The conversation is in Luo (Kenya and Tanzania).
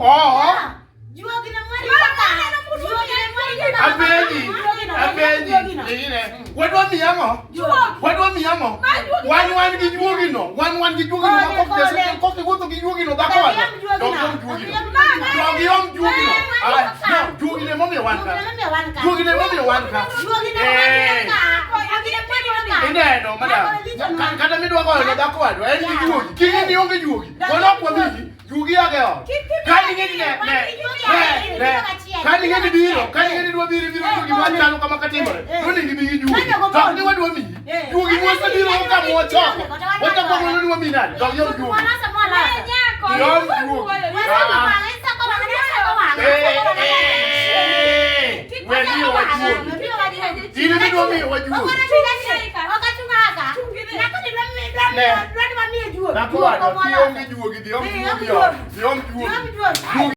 Oo. Juogi na mwari kaka. Juogi na mwari kaka. Apenji, Juogi na apenji, juogi na. ingine. Wadwa miyi ang'o? Juogi. Wadwa miyi ang'o? Wan wan gi juogi no. Wan wan gi juogi no. Kone, Ma kok kone. jase kok iwuotho gi juogi no dhako Dog wadwa. iom juogi Dog no. iom juogi no. Dog iom Dog iom juogi no. Juogi Ah, no. no, juogi ne momiyo wan ka. Juogi ne momiyo wan ka. Juogi ne momiyo wan ka. Juogi ne Eh. mwari kaka. Juogi ne mwari kaka. Ineno, madam. Dhako licho nwa. Kata midwa goyo ne dhako wadwa, en gi Yeah. juogi. King'e ni onge juogi. Dog Wan iom ok wamigi. Juogi age ot. Ka ning'e ni ne, ne, ne, ne. Ka ning'e ni biro, ka ning'e ni dwa biro, biro juogi machalo kama katimore. Nonego ibi gi juogi. To ok ni wadwa miyi. Juogi mwasebiro ka mwachoko. Wachako wagono ni wamiyi nade? Dog iom juogi. Mwalasa mwalasa. Iom juogi. Eh, eh, we miyo wa juogi. In ema idwa miyo wa juogi. Ne. Dhako wadwa, kionge juogi, dhi om juogi ot. Dhi om juogi. Juogi.